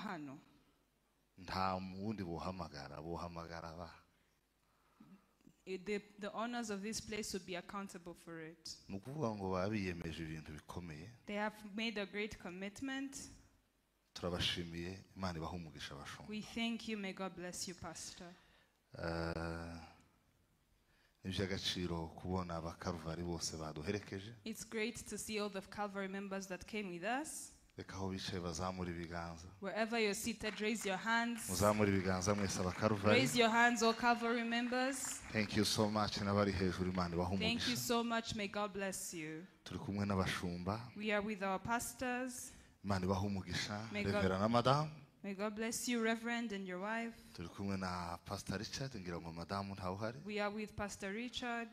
hano. Nta wundi buhamagara, buhamagara ba. The owners of this place would be accountable for it. Ni ukuvuga ngo baba biyemeje ibintu bikomeye. They have made a great commitment. Turabashimiye, Imana ibahe umugisha abashumba. We thank you. May God bless you, Pastor. Ni iby'agaciro kubona abakaruvari bose baduherekeje. It's great to see all the Calvary members that came with us. Reka aho bicaye bazamura ibiganza. Wherever you're seated, raise your hands. Muzamure ibiganza mwese abakaruvari. Raise your hands, all Calvary members. Thank you so much n'abari hejuru, Imana ibahe Thank you umugisha. so much. May God bless you. Turi kumwe n'abashumba. We are with our pastors. Imana ibahe umugisha. May God Reverend na madamu. May God bless you, Reverend, and your wife. Turi kumwe na Pastor Richard, ngira ngo madamu ntawe uhari. We are with Pastor Richard.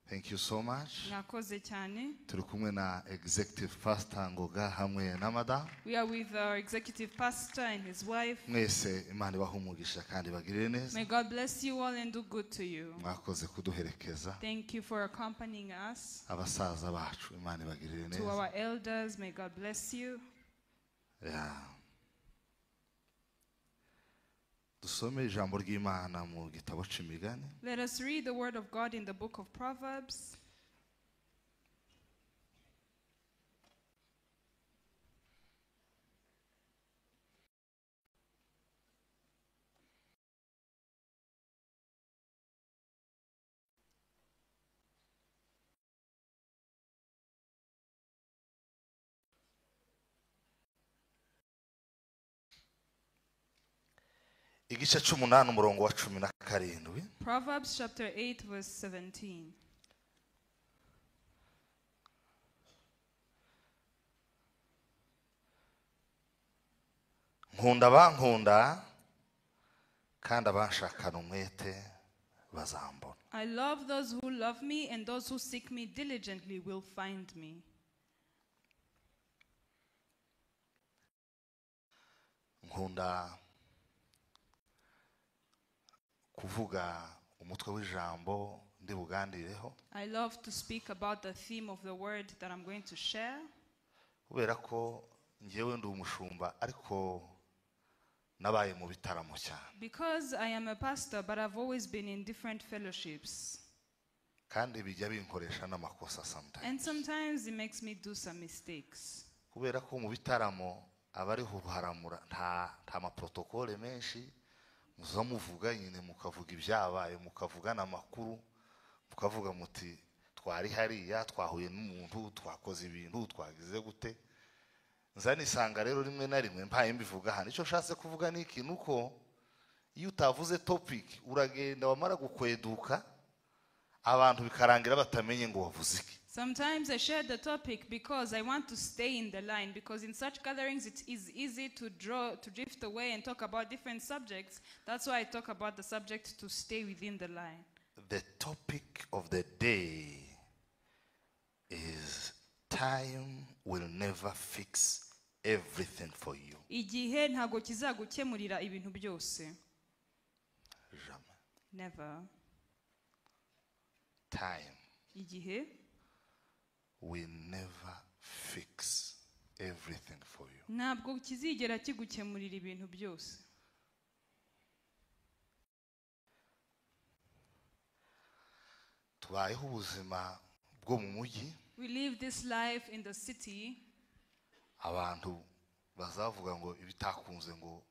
Thank you so much. Mwakoze cyane. Turi kumwe na Executive Pastor Ngoga hamwe na madamu. We are with our executive pastor and his wife. Mwese Imana ibahe umugisha kandi ibagirire neza. May God bless you all and do good to you. Mwakoze kuduherekeza. Thank you for accompanying us. Abasaza bacu Imana ibagirire To neza. our elders, may God bless you. Yeah. Dusome ijambo ry'Imana mu gitabo c'Imigani. Let us read the word of God in the book of Proverbs. Igice c'umunani umurongo wa 17. Proverbs chapter 8 verse 17. Nkunda abankunda kandi abanshakana umwete bazambona. I love those who love me, and those who seek me diligently will find me. Nkunda kuvuga umutwe w'ijambo ndi bugandireho. I love to speak about the theme of the word that I'm going to share. Kubera ko njyewe ndi umushumba ariko nabaye mu bitaramo cyane. Because I am a pastor, but I've always been in different fellowships. Kandi bijya binkoresha n'amakosa sometimes. And sometimes it makes me do some mistakes. Kubera ko mu bitaramo abariho haramura nta maprotokole menshi. Muza muvuga nyine mukavuga ibyabaye, mukavuga n'amakuru, mukavuga muti twari hariya, twahuye n'umuntu, twakoze ibintu, twagize gute. Nza nisanga rero rimwe na rimwe mpaye mbivuga hano. Icyo nshatse kuvuga ni iki, nuko iyo utavuze topic uragenda wamara gukweduka abantu bikarangira batamenye ngo wavuze iki. Sometimes I share the topic because I want to stay in the line, because in such gatherings it is easy to drift away and talk about different subjects. That's why I talk about the subject to stay within the line. The topic of the day is time will never fix everything for you. Igihe ntago kizagukemurira ibintu byose. Jamais. Never. Time. Igihe will never fix everything for you. Ntabwo kizigera kigukemurira ibintu byose. Tubayeho ubuzima bwo mu mujyi. We live this life in the city. Abantu bazavuga ngo ibitakunze ngo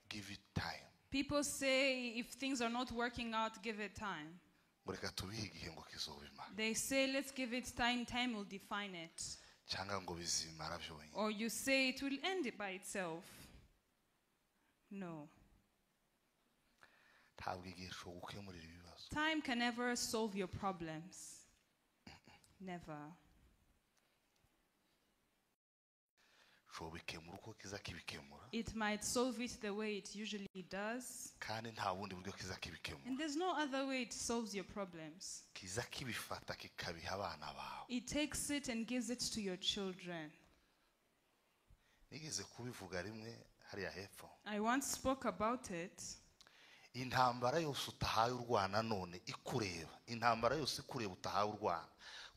give it time. People say if things are not working out, give it time. Reka tubihe igihe ngo kizobimara. They say let's give it time, time will define it. Cyangwa ngo bizimara byonyine. Or you say it will end it by itself. No. Ntabwo igihe cyo gukemurira ibibazo. Time can never solve your problems. Never. It might solve it the way it usually does. Kandi nta bundi buryo kiza kibikemura. And there's no other way it solves your problems. Kiza kibifata kikabiha abana bawe. It takes it and gives it to your children. Nigeze kubivuga rimwe hariya hepfo. I once spoke about it. Intambara yose utahaye urwana none ikureba. Intambara yose ikureba utahaye urwana.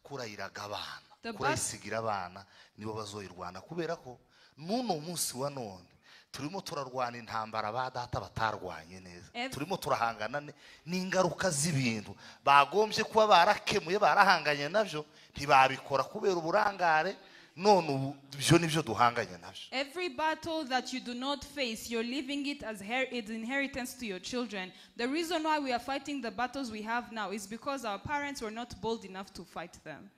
Kurayiraga abana. Kurayisigira abana nibo bazoyirwana kubera ko nuno munsi wa none Turimo turarwana intambara ba data batarwanye neza. Turimo turahangana n'ingaruka z'ibintu bagombye kuba barakemuye, barahanganye nabyo, ntibabikora kubera uburangare. None ubu ibyo nibyo duhanganye nabyo. Every battle that you do not face, you're leaving it as inheritance to your children. The reason why we are fighting the battles we have now is because our parents were not bold enough to fight them.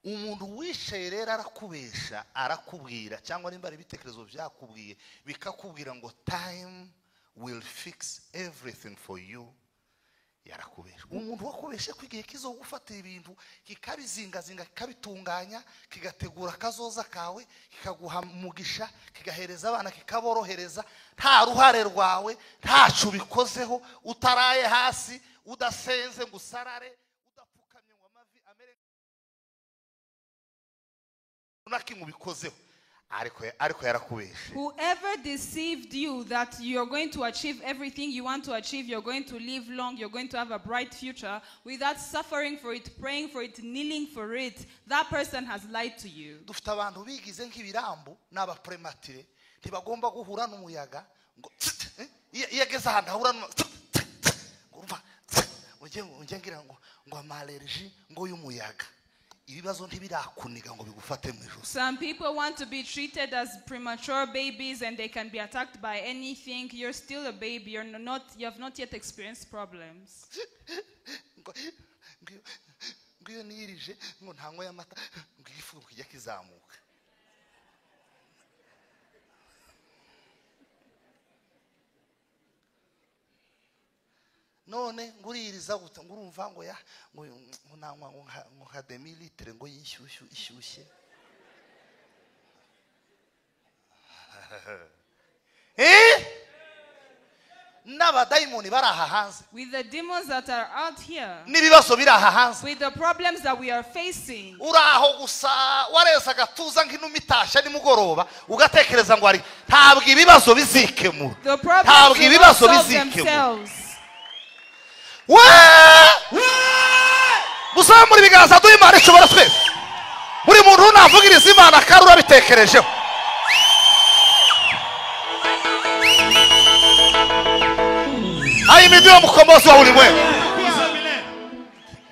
Umuntu wicaye rero arakubesha, arakubwira, cyangwa nimba ari ibitekerezo byakubwiye bikakubwira ngo time will fix everything for you, yarakubesha. Umuntu wakubeshe ko igihe kizogufatira ibintu kikabizingazinga, kikabitunganya, kigategura akazoza kawe, kikaguha umugisha, kigahereza abana, kikaborohereza, nta ruhare rwawe, ntacu bikozeho, utaraye hasi, udasenze ngo usarare, udapfukamye ngo amavi amere nakimubikozeho, ariko yarakubeshe. Whoever deceived you that you're going to achieve everything you want to achieve, you're going to live long, you're going to have a bright future, without suffering for it, praying for it, kneeling for it, that person has lied to you. Dufite abantu bigize nk'ibirambo n'abaprematire, ntibagomba guhura n'umuyaga ngo iyo ageze ahantu ahura ngo ujye ngira ngo amalerji ngo y'umuyaga. Ibibazo ntibirakuniga ngo bigufate mu ijosi. Some people want to be treated as premature babies and they can be attacked by anything. You're still a baby. You have not yet experienced problems. Ngo nirije ngo ntanywe amata ngo igifu kijya kizamuka. None nguririza guta ngurumva ngo ya ngo nanywa ngo nka demi litre ngo yishyushyu ishyushye. N'abadayimoni bari aha hanze. With the demons that are out here. N'ibibazo biri aha hanze. With the problems that we are facing. Uraho gusa wareza agatuza nk'inuma itashye nimugoroba ugatekereza ngo ari ntabwo ibibazo bizikemura. Ntabwo ibibazo bizikemura. Muzamura ibiganza duhe Imana ishobora twese. Buri muntu navugiriza Imana akarura bitekerejeho. Ahimidiwe mukombozi wa ulimwengu.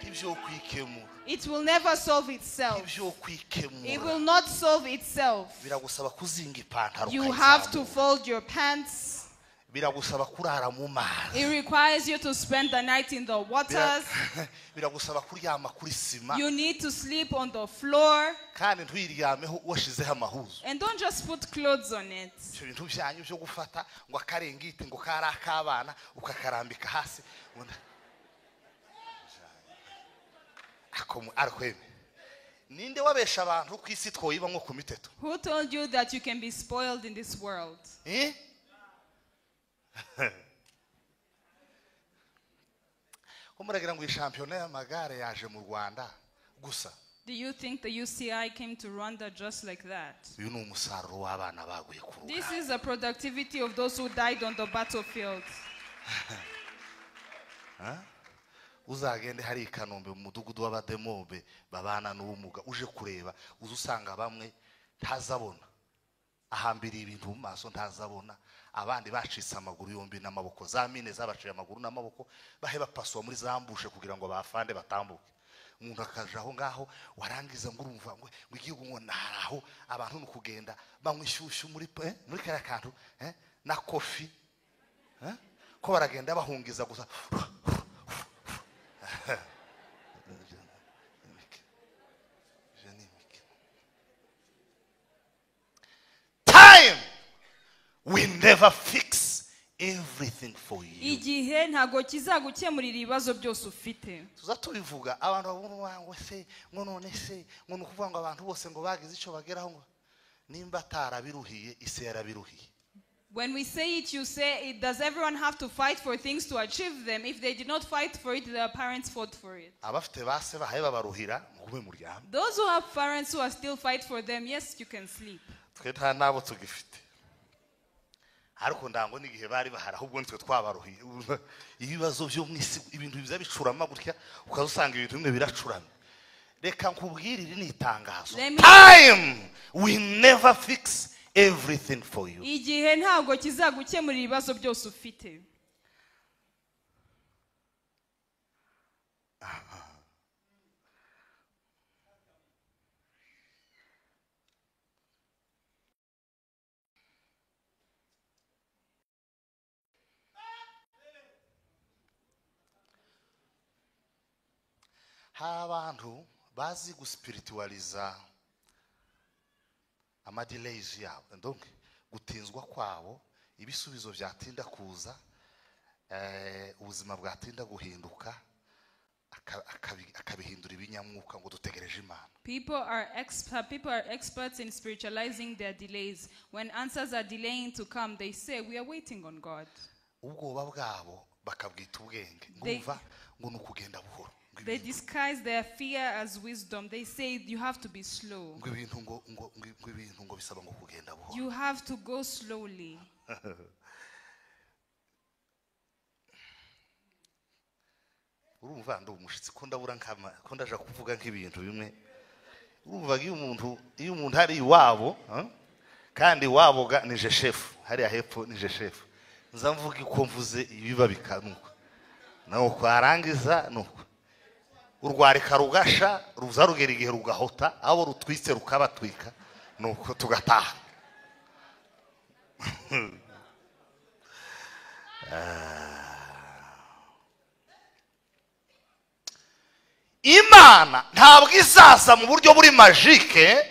Ibyo kwikemura. It will never solve itself. Ibyo kwikemura. It will not solve itself. Biragusaba kuzinga ipantaro. You have to fold your pants. Biragusaba kurara mu mazi. It requires you to spend the night in the waters. Biragusaba kuryama kuri sima. You need to sleep on the floor. Kandi ntuyiryamaho washizeho amahuzo. And don't just put clothes on it. Ibyo bintu byanyu byo gufata ngo akarengite ngo kari akabana ukakarambika hasi. Akomu Ninde wabesha abantu ku isi twoyiba nko ku miteto? Who told you that you can be spoiled in this world? Ko muragira ngo ishampiyona y'amagare yaje mu Rwanda gusa? Do you think the UCI came to Rwanda just like that? Uyu ni umusaruro w'abana baguye ku rugamba. This is the productivity of those who died on the battlefield. Uzagende hari Kanombe mu mudugudu w'abademobe babana n'ubumuga uje kureba uzusanga bamwe ntazabona, ahambiriye ibintu mu maso ntazabona, abandi bacitse amaguru yombi n'amaboko, za mine zabaciye amaguru n'amaboko, bahe bapaswa muri zambushe kugira ngo bafande batambuke. Umuntu akaja aho ngaho warangiza ngo urumva ngo igihugu ngo naraho abantu no kugenda banywa ishyushyu muri kariya kantu na kofi ko baragenda bahungiza gusa. Time will never fix everything for you. Igihe ntago kizagukemurira ibibazo byose ufite. Tuza tubivuga abantu babona ngo se ngo none se ngo nukuvuga ngo abantu bose ngo bagize ico bageraho ngo nimba atarabiruhiye ise yarabiruhiye. When we say it, you say it. Does everyone have to fight for things to achieve them? If they did not fight for it, their parents fought for it. Abafite base bahaye babaruhira mugume muryame. Those who have parents who are still fight for them, yes, you can sleep. Twe nta nabo tugifite. Ariko ndango n'igihe bari bahara ahubwo nitwe twabaruhiye. Ibibazo byo mwisi ibintu biza bicurama gutya ukazusanga ibintu bimwe biracuramye. Reka nkubwirire ni itangazo. Time will never fix everything for you. Igihe ntabwo kizagukemurira ibibazo byose ufite. Hari abantu bazi guspiritualiza amadelays yabo, donc gutinzwa kwabo, ibisubizo byatinda kuza, ubuzima bwatinda guhinduka, akabihindura ibinyamwuka ngo dutegereje Imana. People are experts in spiritualizing their delays. When answers are delaying to come, they say we are waiting on God. Ubwoba bwabo bakabwita ubwenge, ngumva ngo nukugenda buhoro. They disguise their fear as wisdom. They say you have to be slow. You have to go slowly. Urumva ndo umushitsi ko ndabura nkama ko ndaje kuvuga nk'ibintu bimwe. Urumva iyo umuntu hari iwabo, kandi iwabo ga nije chef, hari hepfo nije chef. Nzamvuga uko mvuze ibiba bikanuka. Naho kwarangiza nuko urwareka rugasha ruza rugera igihe rugahota abo rutwitse rukabatwika nuko tugataha. Imana ntabwo izaza mu buryo buri magique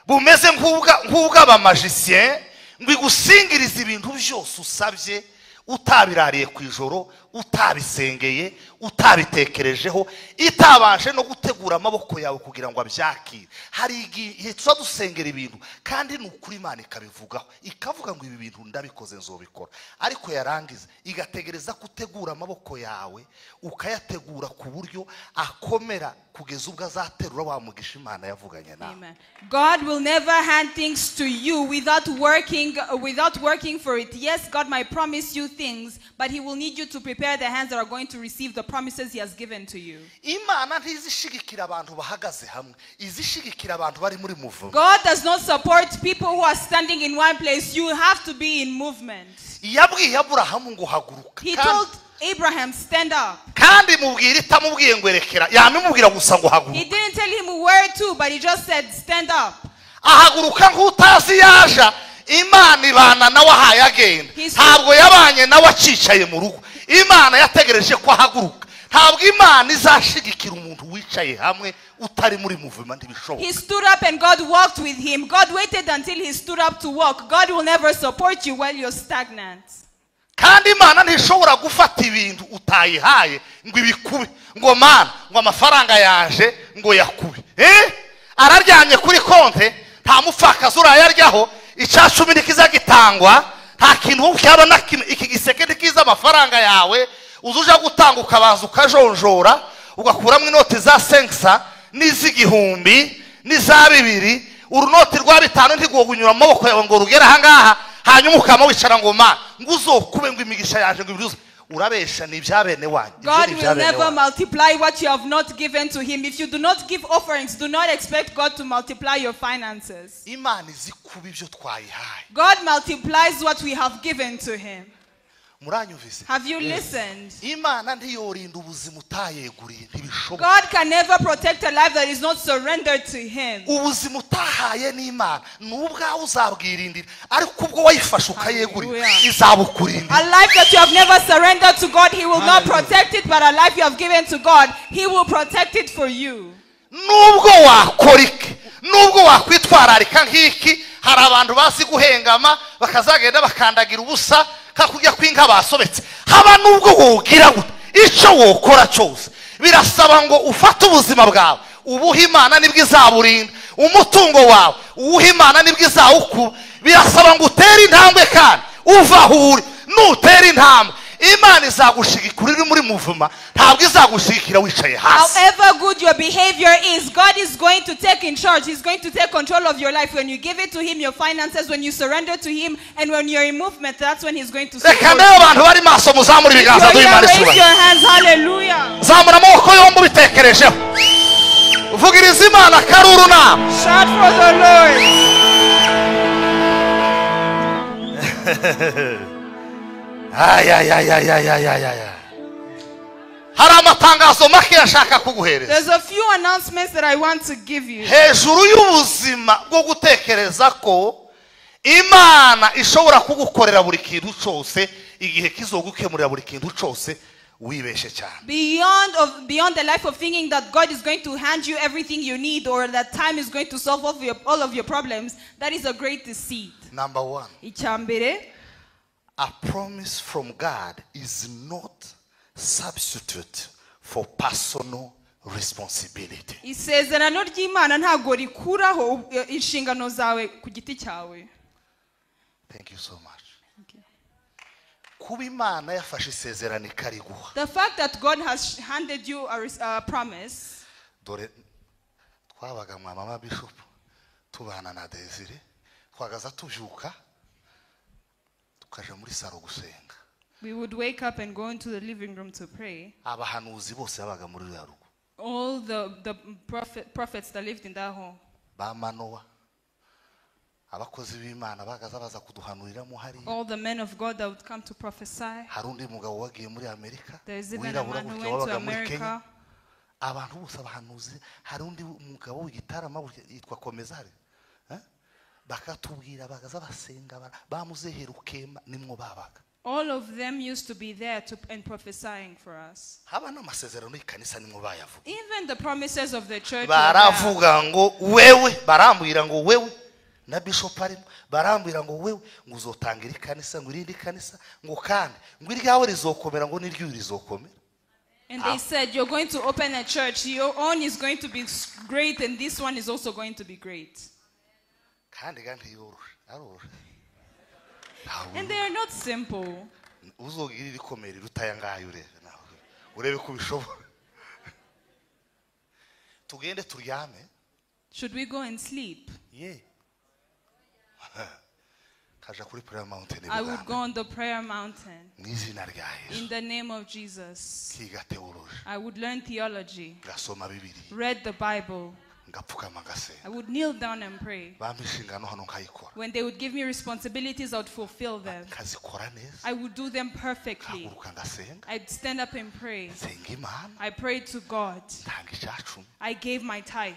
bumeze nk'ubw'abamagicien ngo igusingirize ibintu byose usabye utabirariye ku ijoro, utabisengeye, utabitekerejeho, itabashe no gutegura amaboko yawe kugira ngo abyakire. Hari igihe tuza dusengera ibintu kandi ni ukuri Imana ikabivugaho, ikavuga ngo ibi bintu ndabikoze nzobikora, ariko yarangiza igategereza kutegura amaboko yawe, ukayategura ku buryo akomera kugeza ubwo azaterura wa mugisha Imana yavuganye nawe. Amen. God will never hand things to you without working for it. Yes, God might promise you things, but he will need you to prepare the hands that are going to receive the promises he has given to you. Imana ntizishigikira abantu bahagaze hamwe, izishigikira abantu bari muri movement. God does not support people who are standing in one place. You have to be in movement. Yabwiye Aburahamu ngo haguruka. He told Abraham, stand up. Kandi mubwira itamubwiye ngo erekera, yamimubwira gusa ngo haguruka. He didn't tell him where to, but he just said stand up. Ahaguruka nk'utazi yaja. Imana ibana nawe ahaye agenda, ntabwo yabanye nawe acicaye mu rugo. Imana yategereje ko ahaguruka. Ntabwo Imana izashigikira umuntu wicaye hamwe utari muri movement, ntibishoboka. He stood up and God walked with him. God waited until he stood up to walk. God will never support you while you're stagnant. Kandi Imana ntishobora gufata ibintu utayihaye ngo ibikube, ngo mana ngo amafaranga yaje ngo yakube. Araryamye kuri konte, nta mupfakazi urayaryaho, icacumi ntikizagitangwa, nta kintu cyaba na kimwe, iki giseke ntikiza amafaranga yawe, uzuja gutanga ukabanza ukajonjora ugakuramo inoti za 500 n'iz'igihumbi n'iza 2, urunoti rwa 5 ntigwogunyura mu maboko yawe ngo rugere aha ngaha, hanyuma ukama wicara ngo ma ngo uzokube ngo imigisha yaje ngo ibiruze. Urabesha ni ibyabene wanyu. God will never multiply what you have not given to him. If you do not give offerings, do not expect God to multiply your finances. Imana izikuba ibyo twayihaye. God multiplies what we have given to him. Muranyumvise? Have you listened? Imana ntiyorinda ubuzima utayeguriye, ntibishoboka. God can never protect a life that is not surrendered to him. Ubuzima utahaye n'Imana nubwawe uzabwirindira, ariko ubwo wayifashe ukayegurira izabukurindira. A life that you have never surrendered to God, he will not protect it, but a life you have given to God, he will protect it for you. Nubwo wakora iki, nubwo wakwitwararika nk'iki, hari abantu bazi guhengama bakazagenda bakandagira ubusa kakujya kwinka basobetse. Haba nubwo wogira gute, icyo wokora cyose birasaba ngo ufate ubuzima bwawe ubuhe Imana nibwo izaburinda, umutungo wawe uwuhe Imana nibwo izawukuba. Birasaba ngo utere intambwe kandi uva aho uri. Nutera intambwe Imana izagushigikira uri muri muvuma, ntabwo izagushigikira wicaye hasi. However good your behavior is, God is going to take in charge. He's going to take control of your life when you give it to him, your finances, when you surrender to him, and when you're in movement, that's when he's going to support Reka ndebe abantu bari maso muzamura ibiganza duhe Imana Raise icyubahiro. your hands, hallelujah. Zamura amaboko yombi ubitekerejeho. Vugiriza Imana akaruru nama. Shout for the Lord. Ay ay ay ay ay ay ay ay. Hari amatangazo make ashaka kuguhereza. There's a few announcements that I want to give you. Hejuru y'ubuzima bwo gutekereza ko Imana ishobora kugukorera buri kintu cyose igihe kizogukemurira buri kintu cyose wibeshe cyane. Beyond the life of thinking that God is going to hand you everything you need or that time is going to solve all of your problems, that is a great deceit. Number one. Icyambere, a promise from God is not substitute for personal responsibility. Isezerano ry'Imana ntago rikuraho inshingano zawe ku giti cyawe. Thank you so much. Thank you. Kuba Imana yafashe isezerano ikariguha. The fact that God has handed you a promise. Dore twabaga mwa mama bishop tubana na Desire twagaza tubyuka tukaja muri saro gusenga. We would wake up and go into the living room to pray. Abahanuzi bose babaga muri ya rugo. All the prophets that lived in that home. Ba Manowa. Abakozi b'Imana bagaza baza kuduhanuriramo hari. All the men of God that would come to prophesy. Hari undi mugabo wagiye muri Amerika. There is even a man who went to America. Abantu bose abahanuzi hari undi mugabo w'igitarama yitwa Komezari. Bakatubwira bagaza basenga bamuzeherukema nimwo babaga. All of them used to be there and prophesying for us. Even the promises of the church. Baravuga ngo wewe, barambwira ngo wewe na bishop arimo, barambwira ngo wewe ngo uzotangira ikanisa ngo irindi kanisa ngo kandi ngo iryawe rizokomera ngo niryo rizokomera. And they said, you're going to open a church, your own is going to be great and this one is also going to be great. Kandi ganti yoroshe, aroroshe. And they are not simple. Should we go and sleep? Yeah. I would go on the prayer mountain. In the name of Jesus. I would learn theology. Read the Bible. I would kneel down and pray. When they would give me responsibilities, I would fulfill them. I would do them perfectly. I'd stand up and pray. I prayed to God. I gave my tithe.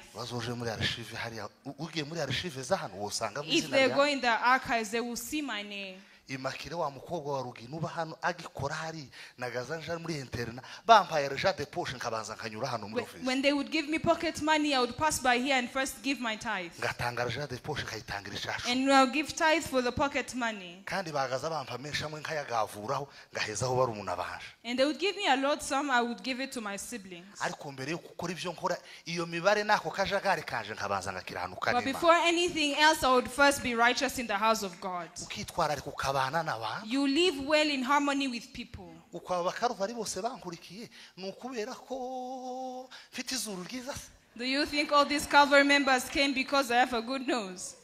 If they go in the archives, they will see my name. Imakire wa mukobwa wa Rugina uba hano agikora hari nagaza nje muri interna bampaye argent de poche nkabanza nkanyura hano muri office. When they would give me pocket money, I would pass by here and first give my tithe. Ngatanga argent de poche nkayitangira ishashu. And I'll give tithe for the pocket money. Kandi bagaza bampa menshi amwe nkayagavuraho ngahezaho barumuna banje. And they would give me a lot, some I would give it to my siblings. Ariko mbere yo gukora ibyo nkora iyo mibare nako kajagari kanje nkabanza ngakiranuka nima. But before anything else, I would first be righteous in the house of God. Ukitwararika ukaba. You live well in harmony with people. Do you think all these Calvary members came because I have a good nose?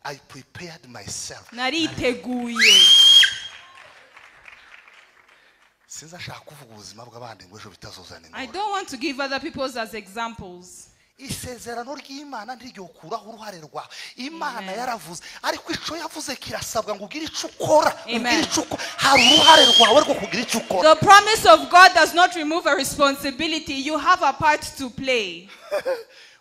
I prepared myself. Nariteguye. I don't want to give other people as examples. Isezerano ry'Imana ntiryokuraho uruhare rwawe. Imana yaravuze ariko ico yavuze kirasabwa ngo ugire ico ukora, ugire ico hari uruhare rwawe rwo kugira ico ukora. The promise of God does not remove a responsibility. You have a part to play.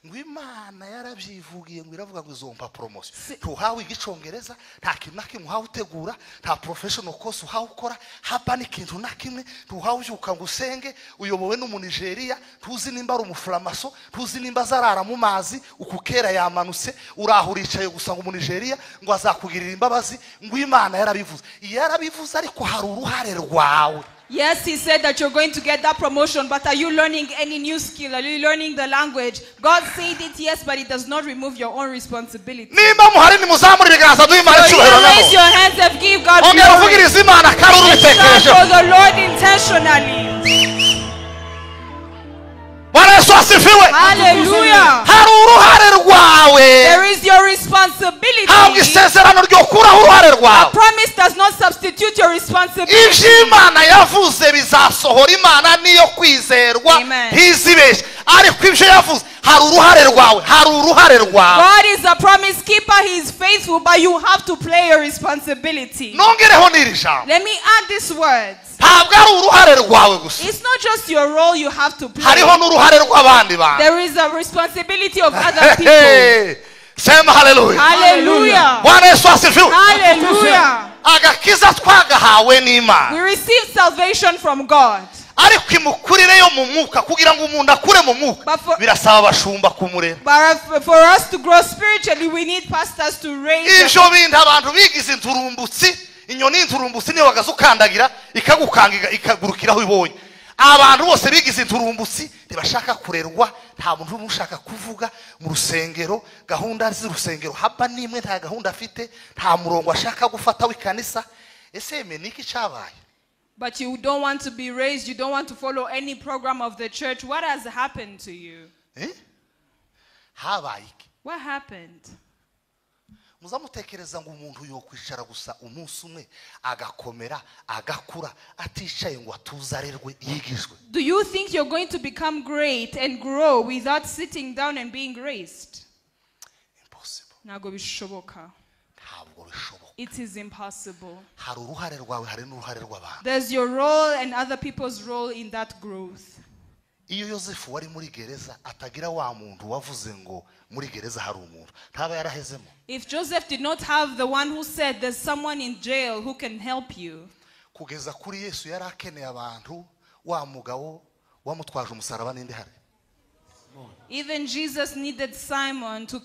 Ngo Imana yarabyivugiye ngo iravuga ngo izompa promotion. Tuhawe igicongereza nta kintu na kimwe uhawe utegura, nta professional course uhawe ukora, haba n'ikintu na kimwe tuhawe ubyuka ngo usenge, uyobowe n'umunigeria, tuzi nimba ari umuframaso, tuzi nimba azarara mu mazi, ukukera yamanutse, urahuricaye gusa ngo umunigeria ngo azakugirira imbabazi, ngo Imana yarabivuze. Yarabivuze ariko hari uruhare rwawe. Yes, he said that you're going to get that promotion, but are you learning any new skill? Are you learning the language? God said it, yes, but it does not remove your own responsibility. So you raise your hands and give God glory. And shout for the Lord intentionally. Hallelujah. There is your responsibility. A promise does not substitute substitute your responsibility. Ibyo Imana yavuze bizasohora. Imana niyo kwizerwa. Amen. Ntizibeshye, ariko ibyo yavuze hari uruhare rwawe, hari uruhare rwawe. God is a promise keeper. He is faithful, but you have to play your responsibility. Nongereho n'iri jambo. Let me add these words. Ntabwo ari uruhare rwawe gusa. It's not just your role you have to play. Hariho n'uruhare rw'abandi bantu. There is a responsibility of other people. Hey, sema haleluya. Hallelujah. Bwana Yesu asifiwe. Hallelujah. Agakiza twagahawe n'Imana. We receive salvation from God. Ariko imukurire yo mu mwuka, kugira ngo umuntu akure mu mwuka, But for- birasaba abashumba kumurera. But for us to grow spiritually, we need pastors to raise them. Ibyo bintu abantu bigize inturumbutsi, inyoni y'inturumbutsi niyo bagaza ukandagira ikagukanga ikagurukira aho ibonye. Abantu bose bigize inturumbutsi, ntibashaka kurerwa, nta muntu n'umwe ushaka kuvuga mu rusengero. Gahunda z'urusengero haba n'imwe, nta gahunda afite, nta murongo ashaka gufata w'ikanisa. Ese yemwe ni iki cyabaye? But you don't want to be raised, you don't want to follow any program of the church. What has happened to you? Eh? Habaye iki? What happened? Muzamutekereza ngo umuntu yokwicara gusa umunsi umwe agakomera agakura aticaye ngo atuze arerwe yigishwe? Do you think you're going to become great and grow without sitting down and being raised? Impossible. Ntabwo bishoboka. Ntabwo bishoboka. It is impossible. Hari uruhare rwawe, hari n'uruhare rw'abantu. There's your role and other people's role in that growth. Iyo Yosefu wari muri gereza atagira wa muntu wavuze ngo muri gereza hari umuntu, ntaba yarahezemo. If Joseph did not have the one who said there's someone in jail who can help you. Kugeza kuri Yesu yari akeneye abantu, wa mugabo wamutwaje umusaraba n'indi hari. Even Jesus needed Simon to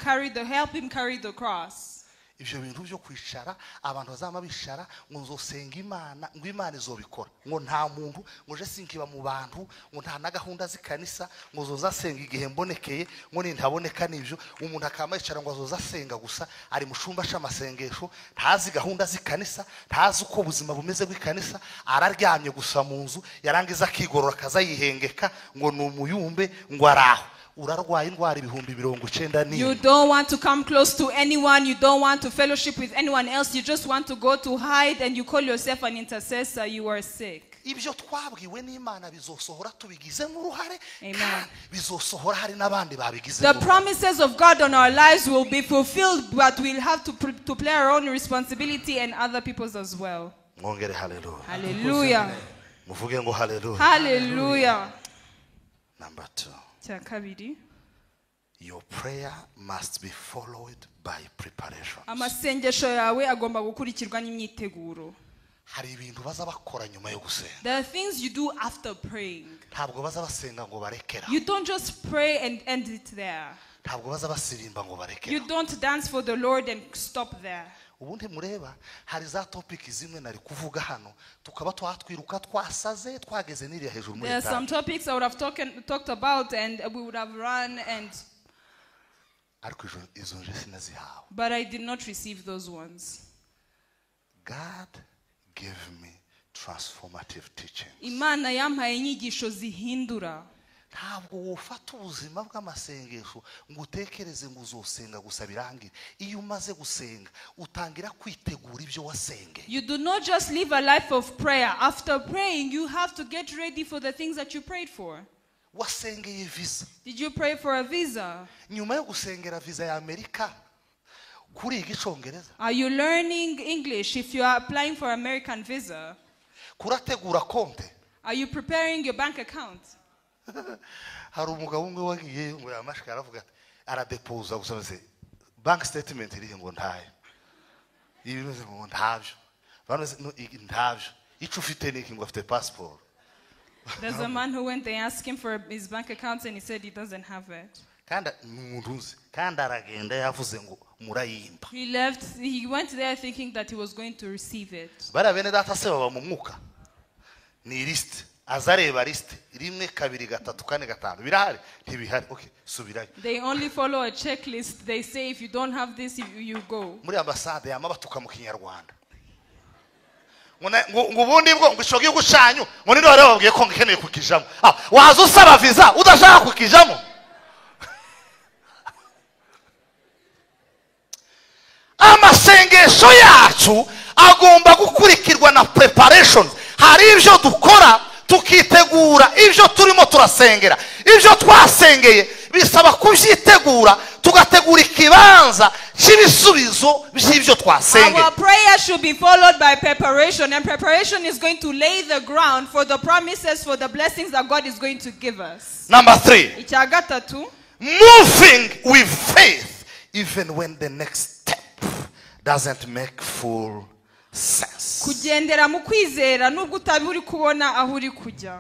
help him carry the cross. Ibyo bintu byo kwicara abantu bazama bicara ngo nzosenga Imana, ngo Imana izobikora, ngo nta muntu, ngo je sinkiba mu bantu, ngo nta na gahunda z'ikanisa, ngo zoza asenga igihe mbonekeye, ngo nintaboneka nibyo. Umuntu akama yicara ngo azoza asenga gusa, ari mu cyumba c'amasengesho, ntazi gahunda z'ikanisa, ntazi uko ubuzima bumeze bw'ikanisa, araryamye gusa mu nzu, yarangiza akigorora akaza yihengeka ngo ni umuyumbe, ngo araho. Urarwaye indwara 94,000. You don't want to come close to anyone. You don't want to fellowship with anyone else. You just want to go to hide and you call yourself an intercessor. You are sick. Ibyo twabwiwe n'Imana bizosohora tubigizemo uruhare, Amen. kandi bizosohora hari n'abandi babigizemo The uruhare. promises of God on our lives will be fulfilled, but we'll have to play our own responsibility and other people's as well. Mwongere haleluya. Hallelujah. Muvuge ngo haleluya. Hallelujah. Number 2. Cya kabiri. Your prayer must be followed by preparation. Amasengesho yawe agomba gukurikirwa n'imyiteguro. Hari ibintu baza bakora nyuma yo gusenga. There are things you do after praying. Ntabwo baza basenga ngo barekera. You don't just pray and end it there. Ntabwo baza basirimba ngo barekera. You don't dance for the Lord and stop there. Ubundi mureba hari za topic zimwe nari kuvuga hano tukaba twatwiruka twasaze twageze n'iriya hejuru muri There are some etaje. topics I would have talked about and we would have run and Ariko izo nje sinazihawe. But I did not receive those ones. God gave me transformative teaching. Imana yampaye inyigisho zihindura. Ntabwo wofata ubuzima bw'amasengesho ngo utekereze ngo uzosenga gusa birangire. Iyo umaze gusenga utangira kwitegura ibyo wasengeye. You do not just live a life of prayer. After praying, you have to get ready for the things that you prayed for. Wasengeye visa. Did you pray for a visa? Nyuma yo gusengera visa ya Amerika, kuriga icongereza. Are you learning English if you are applying for American visa? Kurategura konte. Are you preparing your bank account? Hari umugabo umwe wagiye ngo yamashika aravuga ati aradepoza gusa se bank statement iri ngo ntayo. Ibi bimeze ngo ntabyo. Bameze no ntabyo. Ico ufite niki ngo afite passport. There's a man who went and asked him for his bank account and he said he doesn't have it. Kandi umuntu uzi kandi aragenda yavuze ngo murayimba. He left, he went there thinking that he was going to receive it. Bariya bene data se baba mu mwuka. Ni list. Azareba list rimwe kabiri gatatu kane gatanu birahari ntibihari. Okay, subirayo. They only follow a checklist. They say if you don't have this, you go. Muri ambasade yama batuka mu Kinyarwanda. Ngo ubundi bwo ngo ico gihugu canyu ngo ninde wari wababwiye ko ngikeneye kukijamo. Waza usaba visa udashaka kukijamo. Amasengesho yacu agomba gukurikirwa na preparation. Hari ibyo dukora tukitegura ibyo turimo turasengera, ibyo twasengeye bisaba kubyitegura, tugategura ikibanza cy'ibisubizo by'ibyo twasengeye. Our prayer should be followed by preparation, and preparation is going to lay the ground for the promises, for the blessings that God is going to give us. Number 3, Icya gatatu, moving with faith even when the next step doesn't make full sense. Kugendera mu kwizera nubwo utabi uri kubona aho uri kujya.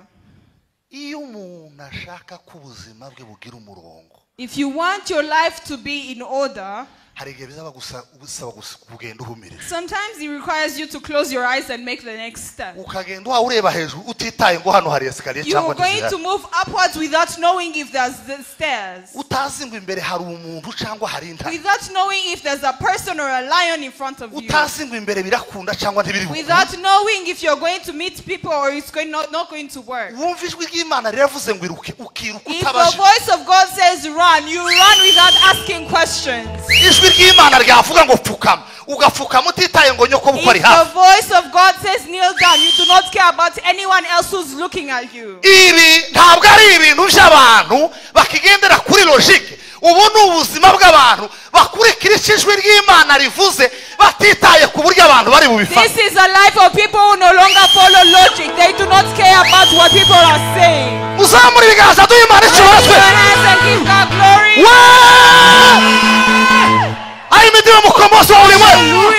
Iyo umuntu ashaka ko ubuzima bwe bugira umurongo, If you want your life to be in order, hari igihe bizaba gusa bisaba kugenda uhumirije. sometimes it requires you to close your eyes and make the next step. Ukagenda wa ureba hejuru utitaye ngo hano hari escalier You cyangwa are going to ntizihari. move upwards without knowing if there's the stairs. Utazi ngo imbere hari umuntu cyangwa hari intare. Without knowing if there's a person or a lion in front of you. Utazi ngo imbere birakunda cyangwa ntibiri bukunde. Without knowing if you're going to meet people or it's not going to work. Wumva ijwi ry'Imana riravuze ngo iruke, ukiruka If the utabashije. voice of God says run, you run without asking questions. Ijwi ry'Imana ryavuga ngo pfukama, ugapfukama utitaye ngo nyoko bukwe ari If the hafi. voice of God says kneel down, you do not care about anyone else who's looking at you. Ibi ntabwo ari ibintu by'abantu bakigendera kuri logique. Ubu ni ubuzima bw'abantu bakurikira icyo ijwi ry'Imana rivuze batitaye ku buryo abantu bari bubifate. This is a life of people who no longer follow logic. They do not care about what people are saying. Uzamure ibiganza duhe Imana icyubahiro Raise your twese. hands and give God glory. Ahimidiwe mukombozi wa ulimwengu.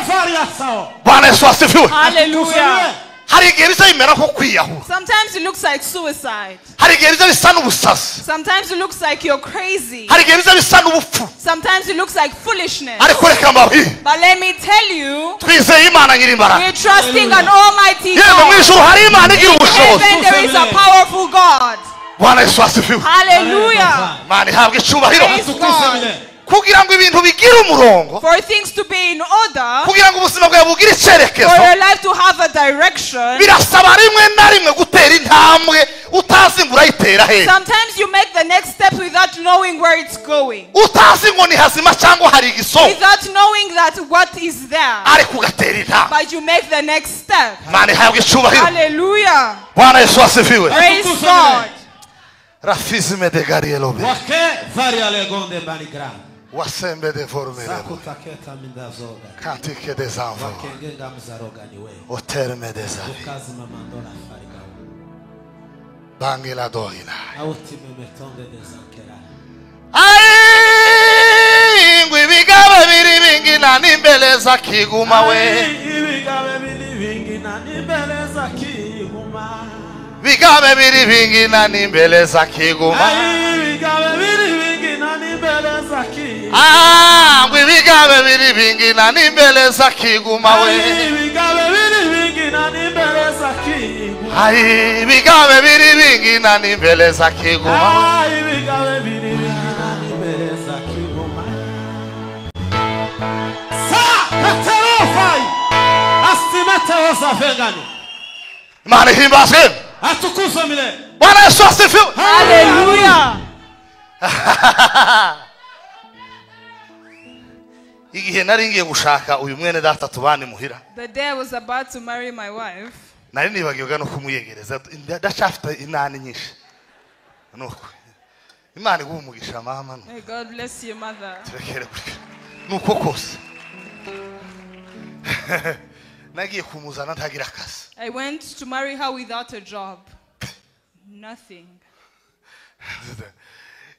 Hallelujah. Bwana Yesu asifiwe. Hallelujah. Hari igihe biza bimera nko kwiyahura. Sometimes it looks like suicide. Hari igihe biza bisa n'ubusazi. Sometimes it looks like you're crazy. Hari igihe biza bisa n'ubupfu. Sometimes it looks like foolishness. Ariko reka mbabwire, But let me tell you, twizeye Imana nyirimbaraga. we're trusting an almighty Yemwe mu God. ijuru hari Imana igira In ubushobozi. heaven there is a powerful God. Bwana Yesu asifiwe. Hallelujah. Imana ihabwe icyubahiro. Praise God. Kugira ngo ibintu bigire umurongo, For things to be in order, kugira ngo ubuzima bwawe bugire icyerekezo, for your life to have a direction, birasaba rimwe na rimwe gutera intambwe utazi ngo urayitera hehe. sometimes you make the next step without knowing where it's going, Utazi ngo ni hazima cyangwa hari igisongo, without knowing that what is there, ariko ugatera intambwe. but you make the next step. Imana ihabwe icyubahiro. Hallelujah. Bwana Yesu asifiwe. Praise God. Rafizime de garielobe Wake varia legonde banigra. wasembe de formere Sakutaketa mindazoga. kantike des anvo Wakengenga mzaroga niwe. oterme des avi Ukazima mandola fariga. bangela doina. Autime metonde desankera. Ai ngwi bigabe biri bingina n'imbeleza kiguma we. Ibigabe biri bingina n'imbeleza kiguma. Bigabe biri bingina n'imbeleza kiguma. Ibigabe biri bingina n'imbeleza kiguma. Ah, ngwi bigabe biri bingina n'imbeleza kiguma we. Ibigabe biri bingina n'imbeleza kiguma. Ai bigabe biri bingina n'imbeleza kiguma. Ibigabe biri bingina n'imbeleza kiguma. Sa katerofai astimete osafengani. Imana ihimbazwe. Atukuzwe milele. Bwana Yesu asifiwe. Hallelujah. Igihe nari ngiye gushaka uyu mwene data tubane muhira, The day I was about to marry my wife, nari nibagiwe no kumuyegereza, ndacafite inani nyinshi. Nuko Imana iguhe umugisha mama. Nuko may God bless you, mother. turekere gutya. Nuko kose nagiye kumuzana ntagira akazi. I went to marry her without a job. Nothing.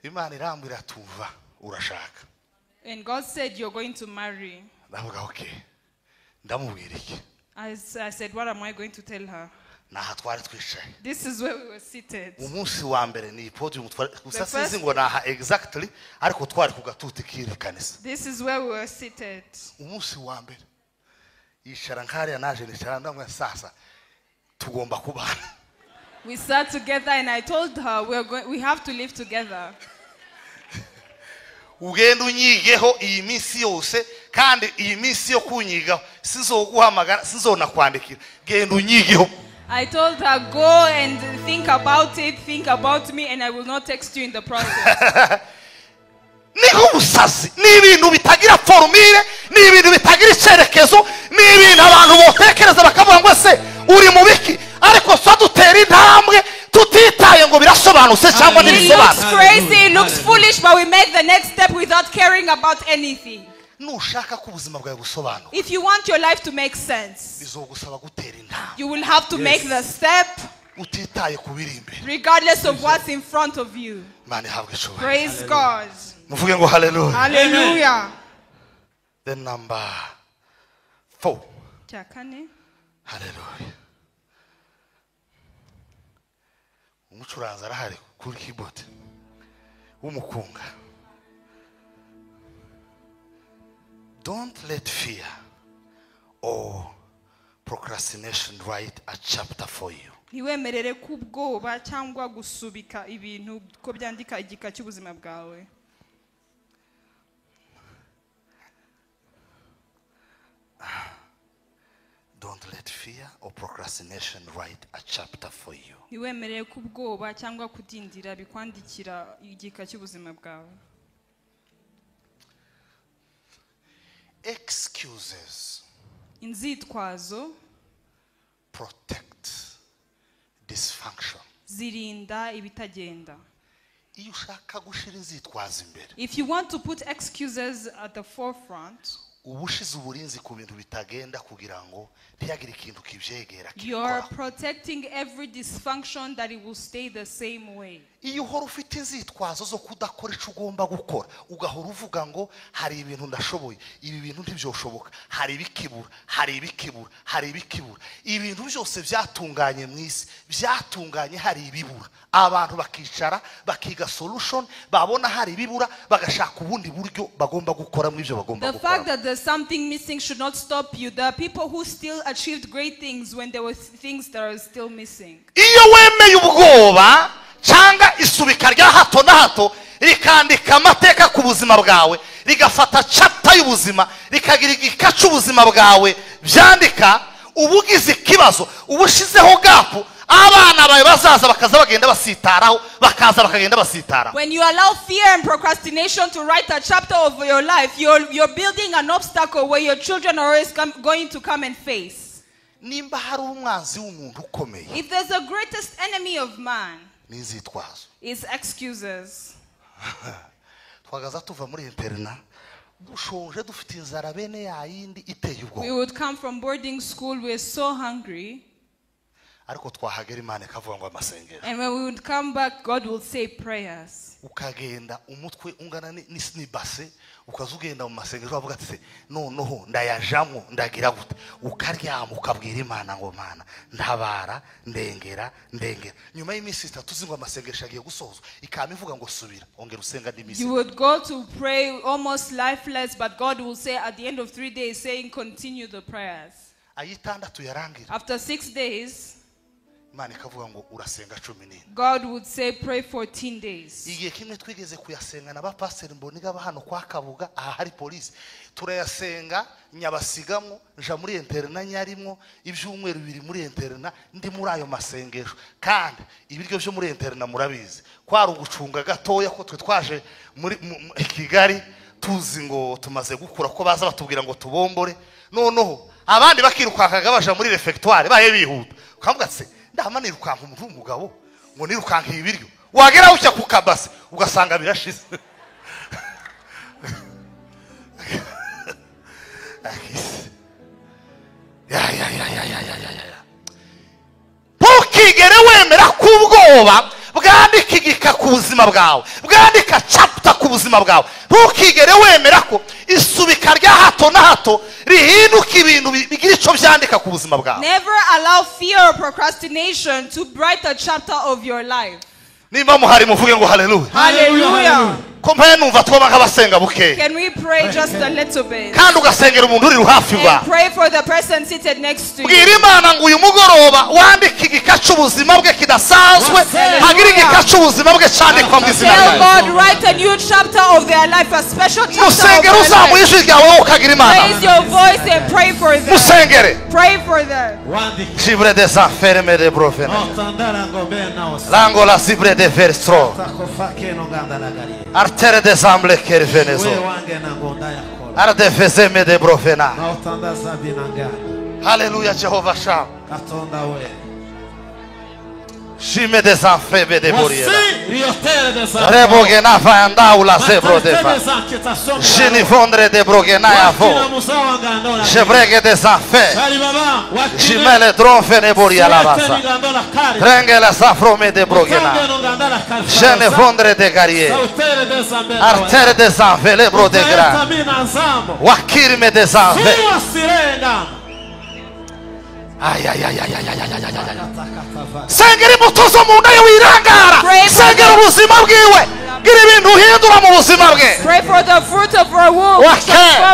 Imana irambwira tuva urashaka. And God said, you're going to marry. Ndavuga okay, ndamubwira iki? I said, what am I going to tell her? Naha twari twicaye. This is where we were seated. Umunsi wa mbere ni podium twari gusa The sinzi first- ngo naha exactly, ariko twari ku gatuti k'iri kanisa. This is where we were seated. Umunsi wa mbere yicara nkariya, naje nicara ndamwe, sasa tugomba kubana. We sat together and I told her we have to live together. Ugenda unyigeho iyi minsi yose, kandi iyi minsi yo kunyigaho sinzoguhamagara, sinzonakwandikira, genda unyigeho. I told her, go and think about it, think about me, and I will not text you in the process. Ni nk'ubusazi, ni ibintu bitagira formule, ni ibintu bitagira icyerekezo, ni ibintu abantu Uri mu biki? Ariko so dutera intambwe tutitaye ngo birasobanutse cyangwa ntibisobanutse. It looks crazy, it looks foolish, but we make the next step without caring about anything. Nushaka ko ubuzima bwawe busobanuka. If you want your life to make sense, bizogusaba gutera intambwe. You will have to make the step. Utitaye ku biri imbere. Regardless of what's in front of you. Imana ihabwe icyubahiro. Praise God. Muvuge ngo hallelujah. Hallelujah. Then number 4. Cya kane. Hallelujah. Umucuranzi arahari kuri keyboard. W'umukunga. Don't let fear or procrastination write a chapter for you. Ntiwemerere ko ubwoba cyangwa gusubika ibintu ko byandika igika cy'ubuzima bwawe. Don't let fear or procrastination write a chapter for you. Ntiwemerere ko ubwoba cyangwa kudindira bikwandikira igika cy'ubuzima bwawe. Excuses. Inzitwazo. Protect dysfunction. Zirinda ibitagenda. Iyo ushaka gushira inzitwazo imbere. If you want to put excuses at the forefront, ubushize uburinzi ku bintu bitagenda kugira ngo ntiyagire ikintu kibyegera. You're protecting every dysfunction that it will stay the same way. Iyo uhora ufite inzitwazo zo kudakora ico ugomba gukora, ugahora uvuga ngo hari ibintu ndashoboye, ibi bintu ntibyoshoboka, hari ibikibura, hari ibikibura, hari ibikibura. Ibintu byose byatunganye mu isi, byatunganye hari ibibura. Abantu bakicara bakiga solution, babona hari ibibura bagashaka ubundi buryo bagomba gukora mu ibyo bagomba The gukora. fact that there's something missing should not stop you. There are people who still achieved great things when there were things that are still missing. Iyo wemeye ubwoba cyangwa isubika rya hato na hato rikandika amateka ku buzima bwawe, rigafata chapter y'ubuzima, rikagira igika cy'ubuzima bwawe byandika, ubugize ikibazo, ubushizeho gap, abana bawe bazaza bakaza bagenda basitaraho, bakaza bakagenda basitaraho. When you allow fear and procrastination to write a chapter of your life, you're building an obstacle where your children are always going to come and face. Nimba hari umwanzi w'umuntu ukomeye, if there's a greatest enemy of man, n'inzitwazo, is excuses. Twagaza tuva muri interna dushonje dufite inzara bene yayindi iteye ubwoba. We would come from boarding school, we're so hungry. Ariko twahagera Imana ikavuga ngo amasengero. And when we would come back, God will say prayers. Ukagenda umutwe ungana n'ibase, ukazugenda mu masengero bavuga ati noneho ndayajamo ndagira gute, ukaryama ukabwira Imana ngo Mana ntabara ndengera ndengera. Nyuma y'iminsi itatu zingwa amasengesho agiye gusozwa, ikama ivuga ngo subira ongera usenga indi minsi. You would go to pray almost lifeless, but God will say at the end of 3 days, saying continue the prayers. Ayitandatu yarangira. After 6 days, Imana ikavuga ngo urasenga 14. God would say pray 14 days. Igihe kimwe twigeze kuyasenga na bapasiteri Mboniga hano kwa Kabuga, aha hari polisi, turayasenga nyabasigamo nja muri interna nyarimo ibyumweru bibiri muri interna ndi muri ayo masengesho. Kandi ibiryo byo muri interna murabizi kwari ugucunga gatoya ko twe twaje muri Kigali tuzi ngo tumaze gukura ko baza batubwira ngo tubombore, noneho abandi bakirukankaga baja muri refectoire bahe bihuta, ukavuga ati ndahama nirukanka umuntu w'umugabo ngo nirukanka ibiryo, wagera ucya ku kabase ugasanga birashize. Ya ya ya ya ya ya ya ya. Ntukigere wemera ko ubwoba bwandika igika ku buzima bwawe, bwandika chapter ku buzima bwawe. Ntukigere wemera ko isubika rya hato na hato rihinduka ibintu bigira ico byandika ku buzima bwawe. Never allow fear or procrastination to write a chapter of your life. Nimba muhari muvuge ngo hallelujah. Hallelujah. Ko mpaye numva twoba nk'abasenga buke. Can we pray just a little bit? Kandi ugasengera umuntu uri hafi And pray for the person seated next to you. Bwira Imana ngo uyu mugoroba wandike igika cy'ubuzima bwe kidasanzwe, hagira igika cy'ubuzima bwe cyandikwa mu izina Tell ryawe. God, write a new chapter of their life, a special chapter of Musengere their uzamuye life. ijwi ryawe ukagira Imana. Raise your voice and pray for them. Musengere. Pray for them. Jibre des enfermes de brofene. Lango la zibre de verstro. Artere des amble kervenezo. Arde vezeme de brofena. Hallelujah, Jehovah Sham. Katonda we. Shime des afebe de boriera. Rebogena vandaula zebrodeva. Genivondre de brogena avo. Jebrege des afe. Jimele drove ne boria la basa. Trengela safrome de brogena. Genivondre de garie. Artere des ave lebro de gra. Wakirme des ave. Ay ay ay ay ay ay ay ay ay. Sengera imbuto zo mu nda ye wirangara. Sengera ubuzima bwiwe. Gira ibintu uhindura mu buzima bwe. Pray for the fruit of our womb.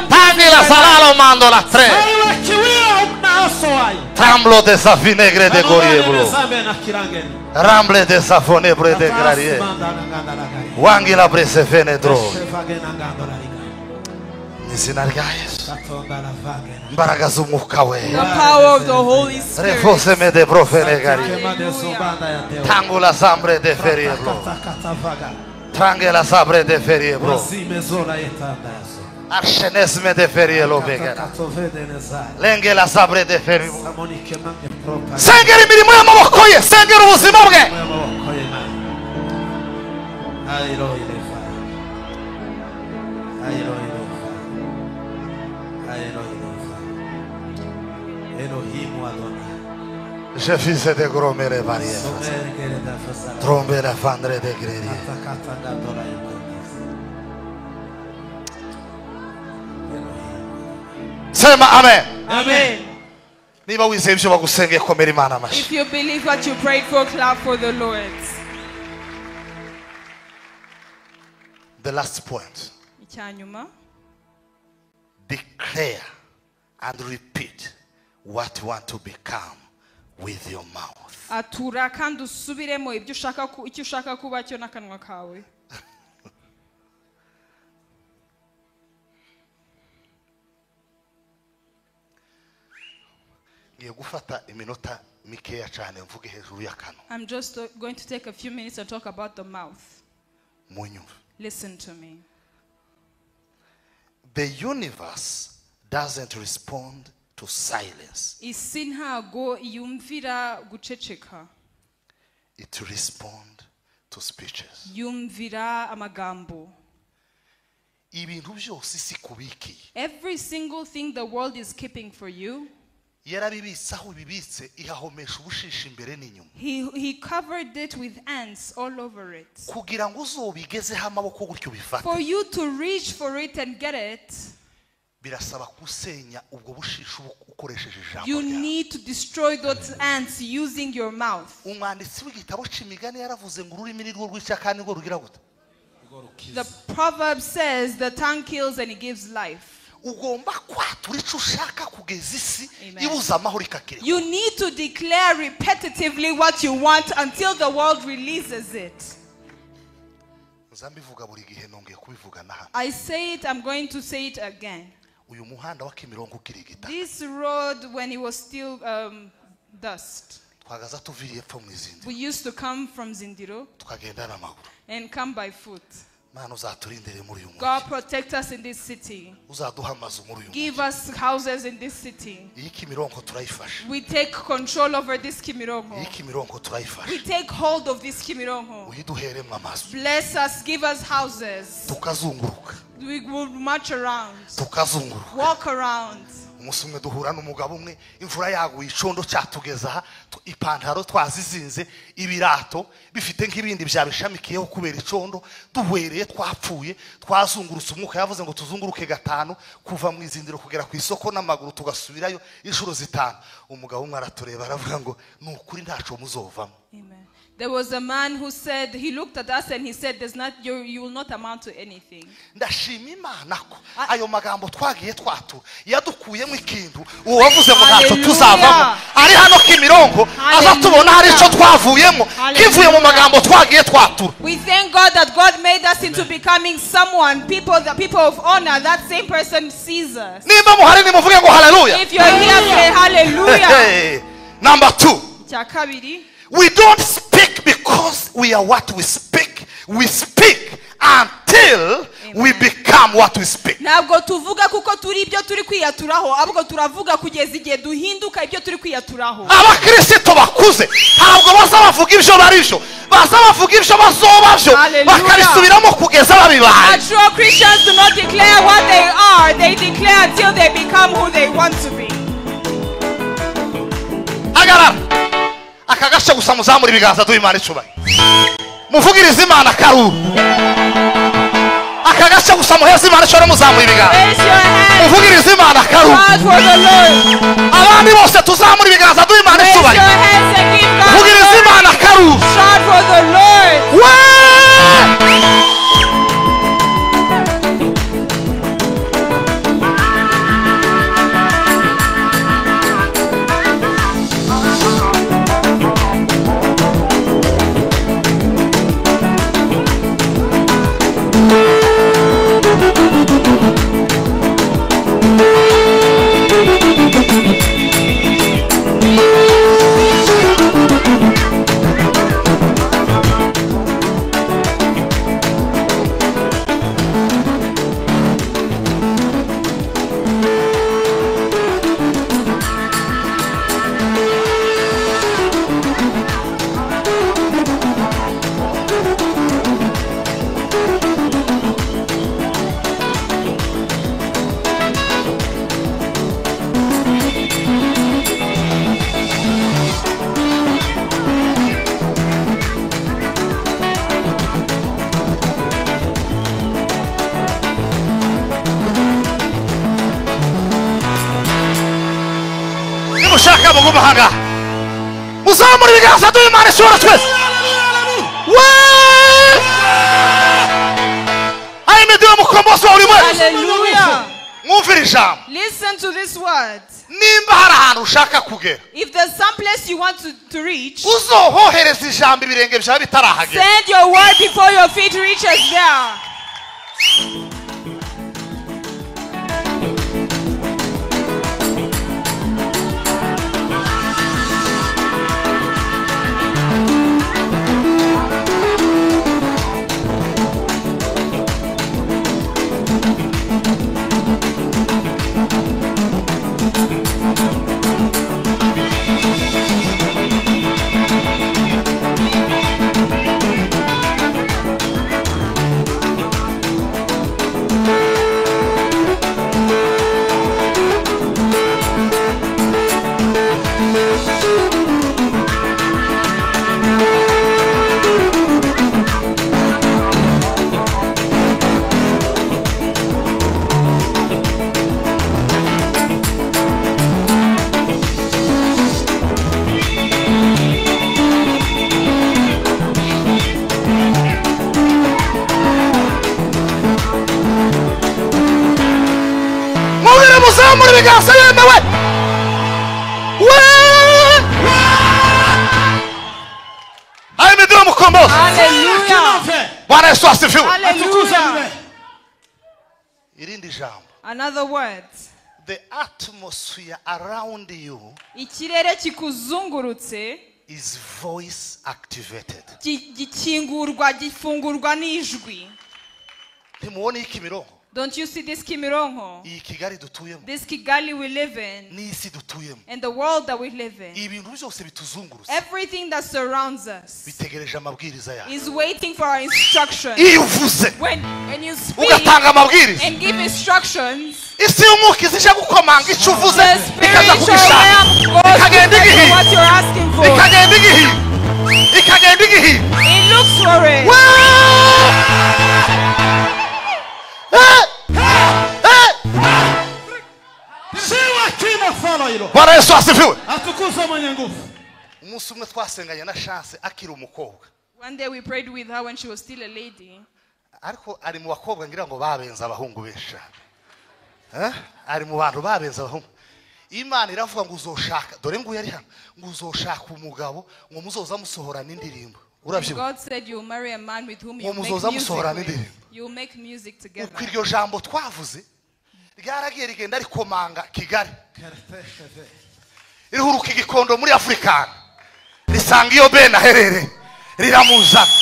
Tangila salalo mando la tre. Tramblo de sa vinegre de goriebro. Ramble de sa fonebre de grarie. Wangila brese venedro. Izina rya Yesu. Imbaraga z'umwuka we. The power of the Holy Spirit. Refoseme de profene gari. Tangula sambre de feriebro. Trangela sabre de feriebro. Archenesme de ferielo vegana. Lengela sabre de feriebro. Sengera imirimo y'amaboko ye. Sengera ubuzima bwe. Je fils de gromere barrière. Trombe la fandre de gredi. Sema amen. Amen. Niba wizeye ibyo bagusengeye komera Imana amashyi. If you believe what you prayed for, clap for the Lord. The last point. Icyanyuma. Declare and repeat what you want to become with your mouth. Atura kandi usubiremo ibyo ushaka icyo ushaka kuba cyo n'akanwa kawe. Ngiye gufata iminota mikeya cyane mvuge hejuru y'akanwa. I'm just going to take a few minutes and talk about the mouth. Munyumve. Listen to me. The universe doesn't respond to silence. Isi ntago yumvira guceceka. It responds to speeches. Yumvira amagambo. Ibintu byose isi kubikiye. Every single thing the world is keeping for you. Yarabibitse aho bibitse ihahomesha ubushishi imbere n'inyuma. He covered it with ants all over it. Kugira ngo uzobigezeho amaboko gutyo bifate. For you to reach for it and get it. Birasaba kusenya ubwo bushishi ukoresheje ijambo You ryawe. need to destroy those ants using your mouth. Umwanditsi w'igitabo c'imigani yaravuze ngo ururimi ni rwo rwica kandi rwo rugira gute. The proverb says the tongue kills and it gives life. Ugomba kwatura icyo ushaka kugeza isi Amen. ibuza amahoro ikakireka. You need to declare repetitively what you want until the world releases it. Nza mbivuga buri gihe nongeye kubivuga na hano. I say it, I'm going to say it again. Uyu muhanda wa Kimironko ukirigita. This road, when it was still dust, Twagaza tuviriye epfo mu izindi. we used to come from Zindiro Tukagenda n'amaguru. and come by foot. Mana uzaturindire muri uyu God mujyi. protect us in this city. Uzaduha amazu muri uyu Give mujyi. us houses in this city. Iyi Kimironko turayifashe. We take control over this Kimironko. Iyi Kimironko turayifashe. We take hold of this Kimironko. Uyiduheremo amazu. Bless us, give us houses. Tukazunguruka. We will march around. Tukazunguruka. Walk around. Umunsi umwe duhura n'umugabo umwe imvura yaguye icondo cyatugeza aha ipantaro twazizinze ibirato bifite nk'ibindi byabishamikiyeho kubera icondo duhwereye twapfuye twazungurutse umwuka yavuze ngo tuzunguruke gatanu kuva mu izindiro kugera ku isoko n'amaguru tugasubirayo inshuro zitanu. Umugabo umwe aratureba aravuga ngo ni ukuri ntaco muzovamo. Amen. There was a man who said, he looked at us and he said, "There's not, you will not amount to anything." Ndashima Imana ko ayo magambo twagiye twatura yadukuyemo ikintu uwo wavuze ngo ntacyo tuzavamo ari hano Kimironko azatubona hari icyo twavuyemo kivuye mu magambo twagiye twatura. We thank God that God made us into becoming someone, people, the people of honor. That same person sees us. Nimba muhari nimuvuge ngo haleluya. If you're here, say hallelujah. Hey. Number 2. Icya kabiri. We don't speak because we are what we speak. We speak until Amen. we become become what we speak. Ntabwo tuvuga kuko turi ibyo turi kwiyaturaho, ahubwo turavuga kugeza igihe duhinduka ibyo turi kwiyaturaho. Abakristo bakuze ntabwo baza bavuga ibyo bari byo, baza bavuga ibyo bazoba byo, bakabisubiramo kugeza babibaye. Mature Christians do not declare what they are, they declare until they become who they want to be. Hagarara. Aka gace gusa muzamura ibiganza duha Imana icyubahiro. Muvugirize Imana karuru. Aka gace gusa muheze Imana icyubahiro muzamura ibiganza. Muvugirize Imana karuru. Abandi bose tuzamura ibiganza duha Imana icyubahiro. Muvugirize Imana karuru. Shout for the Lord. Muzamura ibiganza duha Imana icyubahiro twese. Ahimidiwe mukombozi wa buri wese. Mwumvire ijambo. Listen to this word. Nimba hari ahantu ushaka kugera, if there's some place you want to reach, uzohohereza ijambo ibirenge byawe bitarahagera. Send your word before your feet reaches there. Hallelujah. Another word. The atmosphere around you ikirere kikuzungurutse is voice activated. Gikingurwa gifungurwa n'ijwi. Ntimubona Kimironko? Don't you see this Kimironko? Iyi Kigali dutuyemo. This Kigali we live in. N'isi dutuyemo. And the world that we live in. Ibintu byose bituzungurutse. Everything that surrounds us. Bitegereje amabwiriza yawe. Is waiting for our instructions. Iyo uvuze. When you speak. Ugatanga amabwiriza. And give instructions. Isi y'umwuka izije gukomanga icyo uvuze. Ikaza kugishaka. Ikagenda igihe. What you're asking for. Ikagenda igihe. Ikagenda igihe. It looks for it. Bwana Yesu asifiwe. Atukuzwe mwenye nguvu. Umunsi umwe twasenganye na Chance akiri umukobwa. One day we prayed with her when she was still a lady. Ariko ari mu bakobwa ngira ngo babenza abahungu benshi. Ari mu bantu babenza abahungu. Imana iravuga ngo uzoshaka, dore ngo yari hano, ngo uzoshaka umugabo ngo muzoza musohorana indirimbo. Urabyibuka? God said you will marry a man with whom you make music. You will make music together. Uko iryo jambo twavuze ryaragiye rigenda rikomanga Kigali. Rihuruka igikondo muri Afrika. Risanga iyo Ben aherere riramuzana.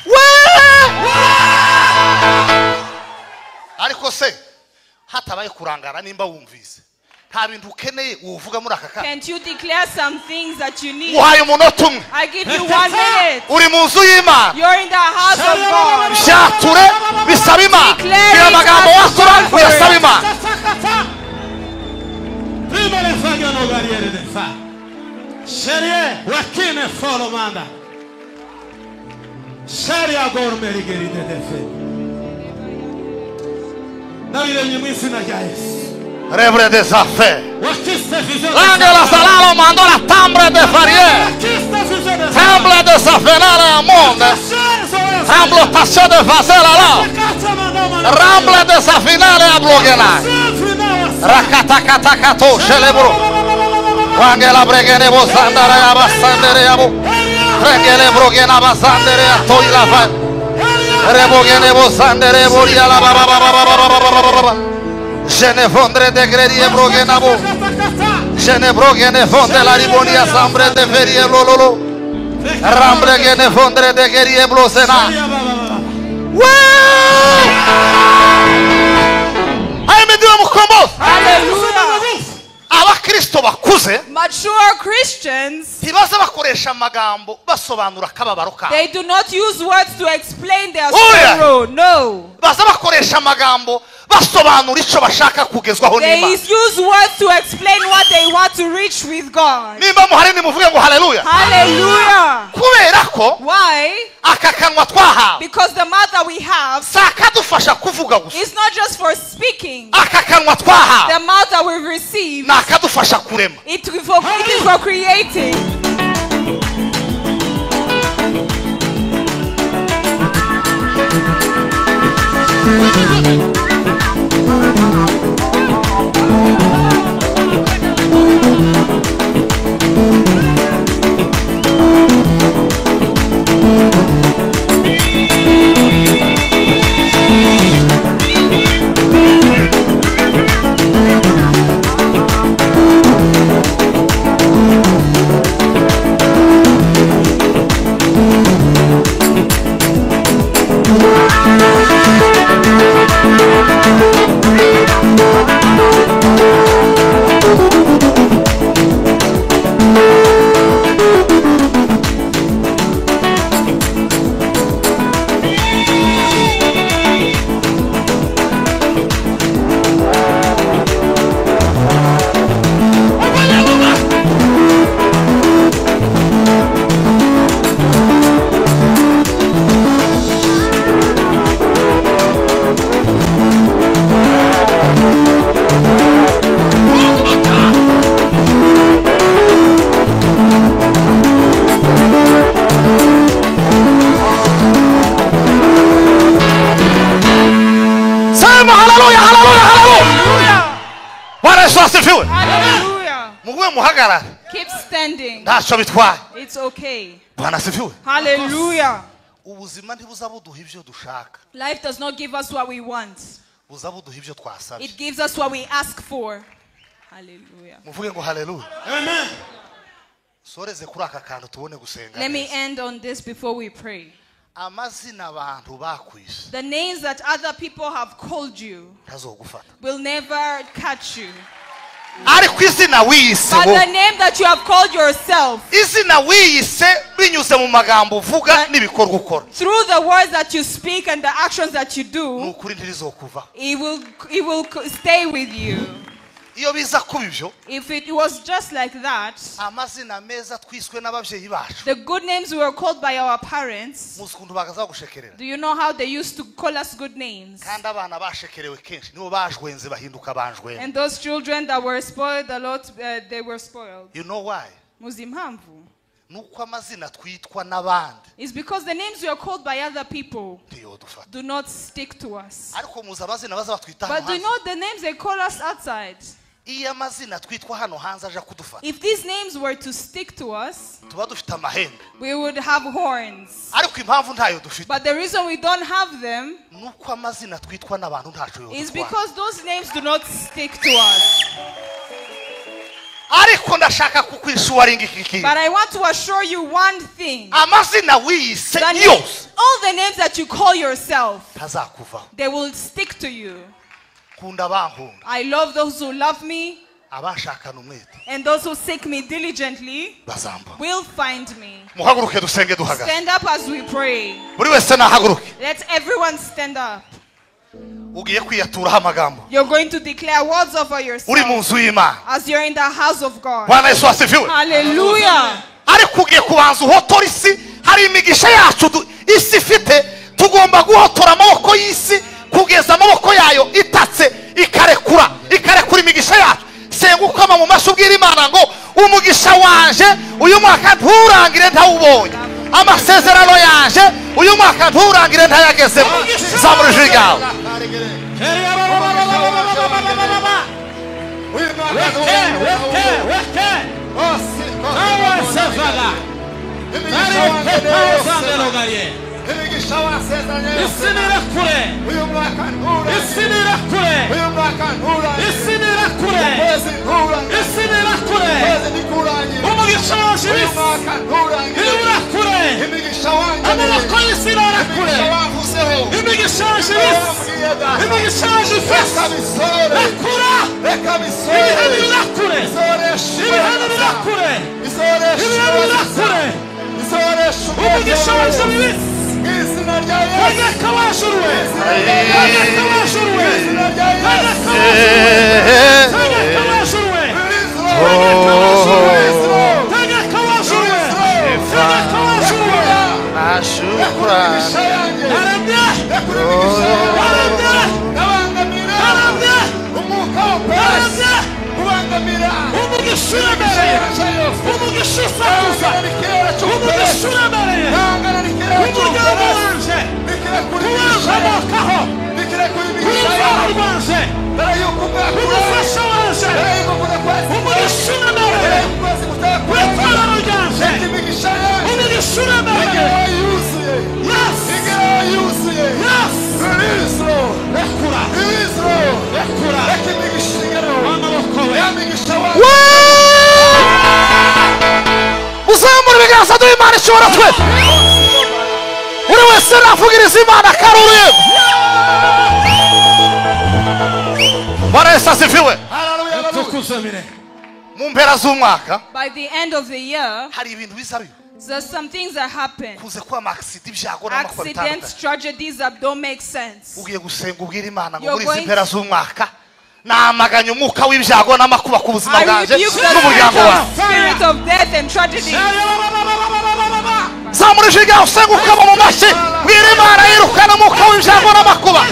We! Ariko se hatabaye kurangara nimba wumvise nta bintu ukeneye uvuga muri aka kanya. Can't you declare some things that you need? Uhaye umunota umwe. I give you 1 minute. Uri mu nzu y'Imana. You're in the house of God. Byature bisaba Imana. Declare amagambo watura uyasaba Imana. Prima le fagio no gariere de fa. Serie wakine folo manda. Seria gorme rigeri de defe. Davide mu izina rya Yesu. Rebre des affaires. L'angelo salalo mandò la tambre de farier. Tambre de safenare a monde. Tamblo tasso de fasela la. Ramble de safinare a bloghena. Rakatakatakato celebro. Angela bregene bosandare a bassandere a bo. Regele broghena bassandere a toila fa. Rebogene bosandere boria la ba ba ba ba ba ba ba ba ba. Je ne vondre de grerie brogenabo. Je ne brogene fonde la ribonia sambre de ferie lololo. Rambre gene fondre de gerie blosena. Hallelujah. Abakristo bakuze, mature Christians, ntibaza bakoresha amagambo basobanura akababaro kabo. They do not use words to explain their sorrow. No. Baza bakoresha amagambo basobanura icyo bashaka kugezwaho n'Imana. They use words to explain what they want to reach with God. Nimba muhari nimuvuge ngo haleluya. Hallelujah. Kubera ko why? Aka kanwa twahawe. Because the mouth that we have sakadufasha kuvuga gusa. It's not just for speaking. Aka kanwa twahawe. The mouth that we receive nakadufasha kurema. It is for creating. Hallelujah. Keep standing. It's okay. Hallelujah. Life does not give us what we want. It gives us what we ask for. Hallelujah. Amen. Let me end on this before we pray. The names that other people have called you will never catch you. But the name that you have called yourself, through the words that you speak and the actions that you do, it will stay with you. If it was just like that, the good names we were called by our parents, do you know how they used to call us good names? And those children that were spoiled a lot, they were spoiled. You know why? It's because the names we are called by other people do not stick to us. But do you know the names they call us outside? If these names were to stick to us, we would have horns. But the reason we don't have them is because those names do not stick to us. But I want to assure you one thing. That all the names that you call yourself, they will stick to you. Nkunda abankunda. I love those who love me. Abashakana umwete. And those who seek me diligently bazambona. Will find me. Muhaguruke dusenge duhagaze. Stand up as we pray. Buri wese nahaguruke. Let everyone stand up. Ugiye kwiyaturaho amagambo. You're going to declare words over yourself. Uri mu nzu y'Imana. As you're in the house of God. Bwana Yesu asifiwe. Hallelujah. Ariko ugiye kubanza uhotora isi, hari imigisha yacu isi ifite, tugomba guhotora amaboko y'isi kugeza amaboko yayo itatse ikarekura, ikarekura imigisha yacu. Senga ukoma mu mashyi ubwira Imana ngo umugisha wanje uyu mwaka nturangire ntawubonye, amasezerano yanje uyu mwaka nturangire ntayagezemo. Zamura ijwi ryawe. Uzamura ibiganza duhe Imana ishobora twese. Buri wese navugiriza Imana akaruru. Bwana Yesu asifiwe. Mu mpera z'umwaka, by the end of the year, hari ibintu bizabiyo. There's some things that happen. Kuze kwa accident ibyago n'amakuba bitandukanye. Accidents, tragedies that don't make sense. Ugiye gusenga ubwira Imana ngo muri izi mpera z'umwaka namaganye umwuka w'ibyago n'amakuba ku buzima bwanje n'umuryango wawe. Spirit of death and tragedy. Zamura ijwi ryawe usenga ukaba mu mashyi bwira Imana yirukana umwuka w'ibyago n'amakuba.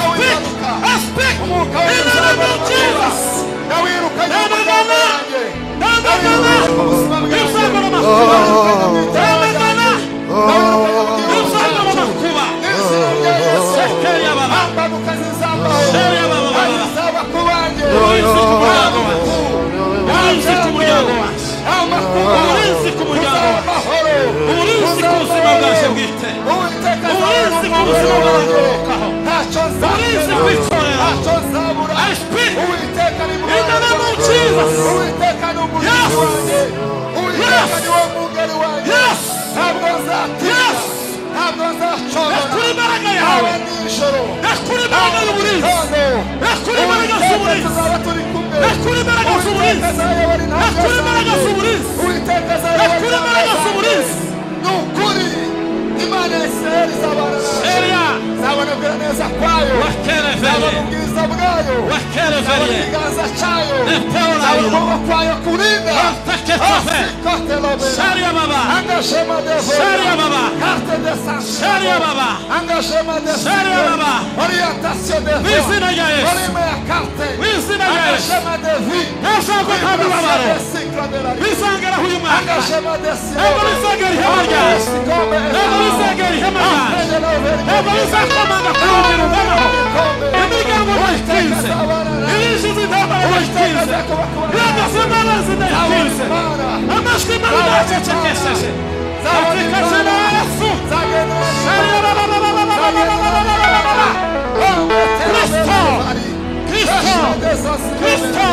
Kristo.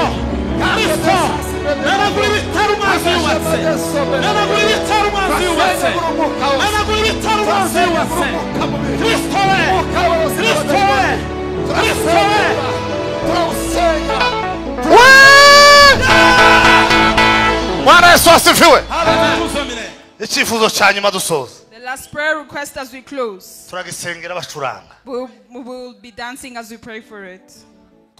Bwana Yesu asifiwe. Icyifuzo cya nyuma dusoza. The last prayer request as we close. Turagisengera bacuranga. We will be dancing as we pray for it.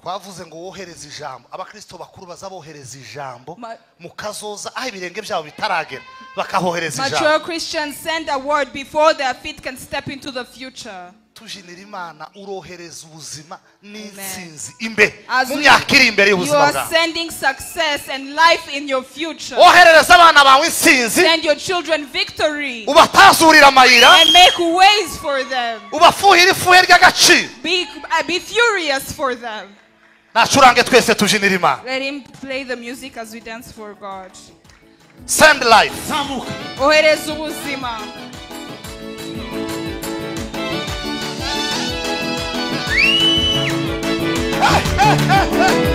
Twavuze ngo wohereza ijambo, abakristo bakuru bazabohereza ijambo mukazoza aho ibirenge byabo bitaragera bakahohereza ijambo. Mature Christians send a word before their feet can step into the future. Tujinira Imana urohereza ubuzima n'intsinzi imbe mu myaka iri imbere y'ubuzima bwawe. You bwawe. are sending success and life in your future. Woherereza abana bawe intsinzi. Send your children victory. Ubatazurira amayira. And make ways for them. Ubafuhira ifuhe ry'agaciro. Be furious for them. Nacurange twese tujinira Imana. Let him play the music as we dance for God. Send life. Ohereza ubuzima. Hey, hey, hey, hey.